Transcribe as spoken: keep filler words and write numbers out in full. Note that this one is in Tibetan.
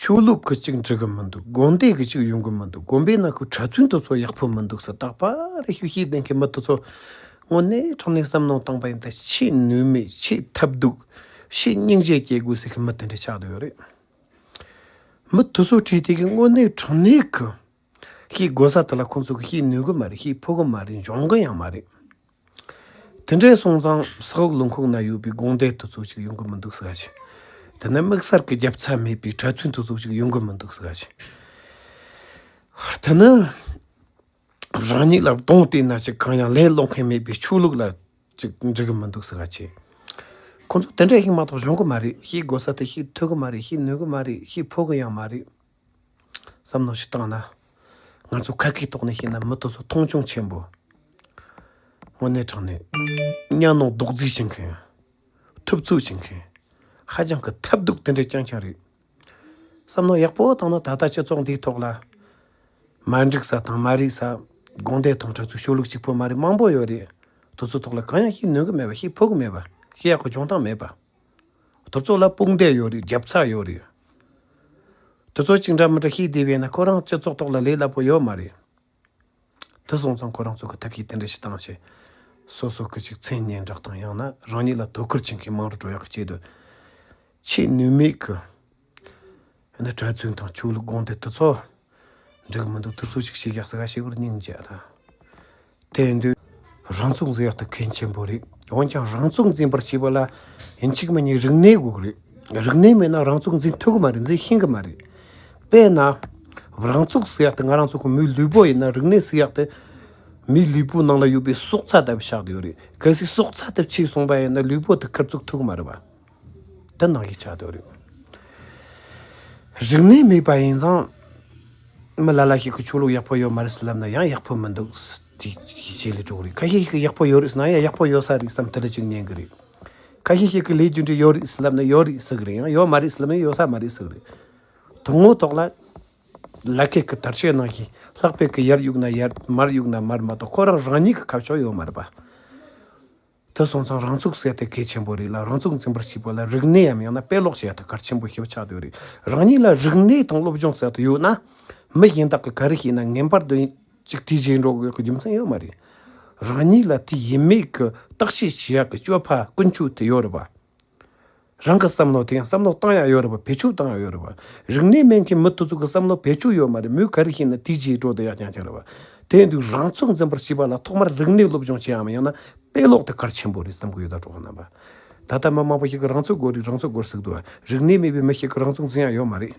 ཆོས་ལུགས་ཀྱི་ཅིག་འགྲིག་གི་མི་འདུག་དགོན་སྡེ་གི་ཅིག་ཡོང་གི་མི་འདུག་དགོན་པའི་ནང་གི་གྲྭ་བཙུན་དེ་ཚོ་ཡག་པོ་མི་འདུག་ཟེར། རྟག་པར་ཤིག་ཤིག་ལྡན་མཁན་མི་དེ་ཚོ་དངོས་གནས་དྲང་གནས་བསམ་བློ་བཏང་པ་ཡིན་ད་ཆེས་ནུས་མེད། ཆེས་ཐབས་སྡུག་ཆེས་སྙིང་རྗེ་སྐྱེ་དགོས་ཟེར་མཁན་མི་དེ་འདྲ་ཆགས་བསྡད་ཡོད་རེད། མི་དེ་ཚོ་ཁྲིད་དེ་གི་དངོས་གནས་དྲང་གནས་གི་ཤེས་དགོས་ས་དེ་ལ་ཁོང་ཚོ་གི་ཤེས་ནུས་གི་མ་རེད། ཤེས་ཕོད་གི་མ་རེད། འཇོན་གི་ཡང་མ་རེད། དེ་འདྲའི་སོང་ཙང་ས་འོག་ལུང་ཁོག་ན་ཡོད་པའི་དགོན་སྡེ་དེ་ཚོ་ཅིག་ཡོང་གི་མི་འདུག་ཟེར་ག་ཅིག་དེ་ནས་དམིགས་བསལ་གྱི་རྒྱབ་རྩ་མེད་པའི་གྲྭ་བཙུན་དེ་ཚོ་ཅིག་ཡོང་གི་མི་འདུག་ཟེར་ག་ཅིག་དེ་ནས་རང་ཉིད་ལ་གདོང་བལྟས་ན་ཅིག་གང་ཡང་ལན་སློག་མཁན་མེད་པའི་ཆོས་ལུགས་ལ་ཅིག་འགྲིག་གི་མི་འདུག་ཟེར་ག་ཅིག་ཁོང་ཚོ་དེ་འདྲ་ཞིག་མ་གཏོགས་གཞུང་གི་མ་རེད། ཤེས་དགོས་ས་དེ་ཤེས་ཐུབ་གི་མ་རེད། ཤེས་ནུས་གི་མ་རེད། ཤེས་ཕོད་གི་ཡང་མ་རེད། བསམ་བློ་ཞིག་བཏང་ན། ང་ཚོ་ཁ་སྐད་ཐོག་ནས་བཤད་ན་མི་དེ་ཚོ་མཐོང་ཆུང་ཆེན་པོ། དངོས་གནས་དྲང་གནས། གཉའ་གནོན་རྡོག་རྫིས་བྱེད་མཁན། ཐུབ་ཚོད་བྱེད་མཁན། ཧ་ཅང་གི་ཐབས་སྡུག་དེ་འདྲ་རྐྱང་རྐྱང་རེད། བསམ་བློ་ཡག་པོ་བཏང་ན་ད་ལྟ་སྤྱི་ཚོགས་འདིའི་ཐོག་ལ། མ་འགྲིག་ས་དང་མ་རིག་ས། དགོན་སྡེ་དང་གྲྭ་ཚོའི་ཆོས་ལུགས་གཅིག་པོ་མ་རེད། མང་པོ་ཡོད་རེད། དེ་ཚོའི་ཐོག་ལ་གང་ཡང་ཤེས་ནུས་གི་མེད་པ། ཤེས་ཕོད་གི་མེད་པ། ཤེས་ཡག་གི་སྦྱོང་སྟངས་མེད་པ། དེ་ཚོ་ལ་དཔུང་སྡེ་ཡོད་རེད། རྒྱབ་རྩ་ཡོད་རེད། དེ་ཚོ་གཅིག་འདྲ་མི་འདྲ་ཤེས་བསྡད་པས་ན་ཁོ་རང་སྤྱི་ཚོགས་ཐོག་ལ་ལས་སླ་པོ་ཡོད་མ་རེད། དེ་སོང་ཙང་ཁོ་རང་ཚོ་གི་ཐབས་ཤེས་དེ་འདྲ་ཞིག་བཏང་བྱས། སོ་སོ་གི་ཅིག་མཚན་སྙན་གྲགས་དང་ཡང་ན་རང་ཉིད་ལ་དོ་ཁུར་བྱེད་མཁན་མང་རུ་འགྲོ་ཡག་གི་ཆེད་དུ། ཆེས་ནུས་མེད་གི། ཨ་ནི་གྲྭ་བཙུན་དང་ཆོས་ལུགས་དགོན་སྡེ་དེ་ཚོ། འགྲིག་མི་འདུག་དེ་ཚོ་ཞིག་བྱེད་ཡག་ཟེར་ག་ཞིག་བར་སྙིང་རྗེ་ར། དེ་ཡིན་དུས། རང་ཚུགས་འཛིན་ཡག་དེ་གལ་ཆེན་པོ་རེད། འོན་ཀྱང་རང་ཚུགས་འཛིན་པར་བྱེད་པ་ལ། ཡིན་གཅིག་མིན་གཉིས་རིག་གནས་དགོས་ཀྱི་རེད། རིག་གནས་མེད་ན་རང་ཚུགས་འཛིན་ཐུབ་ཀྱི་མ་རེད། འཛིན་ཤེས་ཀྱི་མ་རེད། དཔེར་ན། རང་ཚུགས་ཟེར་ཡག་དེ་ང་རང་ཚོ་གི་མིའི་ལུས་པོ་ཡིན་ན་རིག་གནས་ཟེར་ཡག་དེ། མིའི་ལུས་པོའི་ནང་ལ་ཡོད་པའི་སྲོག་རྩ་ལྟ་བུ་ཆགས་བསྡད་ཡོད་རེད། གལ་སྲིད་སྲོག་རྩ་དེ་བཅད་སོང་པ་ཡིན་ན་ལུས་པོ་དེ་ཁུར་ཚུགས་ཐུབ་ཀྱི་མ་རེད་པ། དེ་ནང་བཞིན་ཆགས་བསྡད་ཡོད་རེད། རིག་གནས་མེད་པ་ཡིན་ཙང་། མི་ལ་ལ་ཞིག་གིས་ཆོས་ལུགས་ཡག་པོ་ཡོད་མ་རེད་ཟེར་ལབ་ན་ཡང་ཡག་པོ་མི་འདུག་དེ་ཡིད་ཆེས་ལས་འགྲོ་གི་རེད། ཁ་ཤས་ཤིག་གིས་ཡག་པོ་ཡོད་རེད་ཟེར་ན་ཡང་ཡག་པོ་ཡོད་ས་རེད་བསམ་དེ་འདྲ་ཅིག་ཉན་གི་རེད། ཁ་ཤས་ཤིག་གིས་ལས་རྒྱུ་འབྲས་ཡོད་རེད་ཟེར་ལབ་ན་ཡོད་རེད་ཟེར་གི་རེད། ཡང་ཡོད་མ་རེད་ཟེར་ལབ་ན་ཡོད་ས་མ་རེད་ཟེར་གི་རེད། དོན་དངོས་ཐོག་ལ། ལ་ཁད་ཀྱི་དར་ཆའི་ནང་བཞིན་ལྷག་པའི་གི་ཡར་གཡུག་ན་ཡར། མར་གཡུག་ན་མར་མ་གཏོགས་ཁོ་རང་རང་ཉིད་ཀྱི་ཁ་ཕྱོགས་ཡོད་མ་རེད་པ། དེ་སོང་ཙང་རང་ཚུགས་ཟེར་དེ་གལ་ཆེན་པོ་རེད་ལ། རང་ཚུགས་འཛིན་པར་བྱེད་པ་ལ་རིག་གནས་ཡང་ཡང་ན་དཔེ་ཀློག་བྱེད་ཡག་དེ་གལ་ཆེན་པོ་ཞིག་ཆགས་བསྡད་ཡོད་རེད། རང་ཉིད་ལ་རིག་གནས་དང་སློབ་སྦྱོང་ཟེར་དེ་ཡོད་ན། མི་གཞན་དག་གིས་ག་རེ་བྱས་ན་ངེས་པར་དུ་ཅིག་དེ་བྱེད་འགྲོ་དགོས་ཀྱི་རྒྱུ་མཚན་ཡོད་མ་རེད། རང་ཉིད་ལ་དེ་ཡིན་མེད་ཀྱི་བརྟག་དཔྱད་བྱེད་ཡག་གི་སྤྱོད་པ་ཀུན་སྤྱོད་དེ་ཡོད་རེད་པ། རང་གི་བསམ་བློ་དེ་ཡང་བསམ་བློ་བཏང་ཡག་ཡོད་རེད་པ། བེད་སྤྱོད་བཏང་ཡག་ཡོད་རེད་པ། རིག་གནས་མེད་མཁན་མི་དེ་ཚོ་གི་བསམ་བློ་བེད་སྤྱོད་ཡོད་མ་རེད། མོས་ག་རེ་བྱས་ན་དེ་བྱེད་འགྲོ་དེ་ཡག་རྐྱང་རྐྱང་རེད་པ། དེ་ཡིན་དུས་རང་ཚུགས་འཛིན་པར་བྱེད་པ་ལ་ཐོག་མར་རིག་གནས་སློབ་སྦྱོང་བྱེད་ཡག་ཡང་ན་དཔེ་ཀློག་དེ་གལ་ཆེན་པོ་རེད་བསམ་གི་ཡོད་ད། གྲོགས་རྣམ་པ། ད་ལྟ་མི་མང་པོ་ཞིག་གིས་རང་ཚུགས་དགོས་རེད། རང་ཚུགས་དགོས་རེད་ཟེར་གི་འདུག་རིག་གནས་མེད་པའི་མི་ཞིག་གིས་རང་ཚུགས་འཛིན་ཡག་ཡོད་མ་རེད།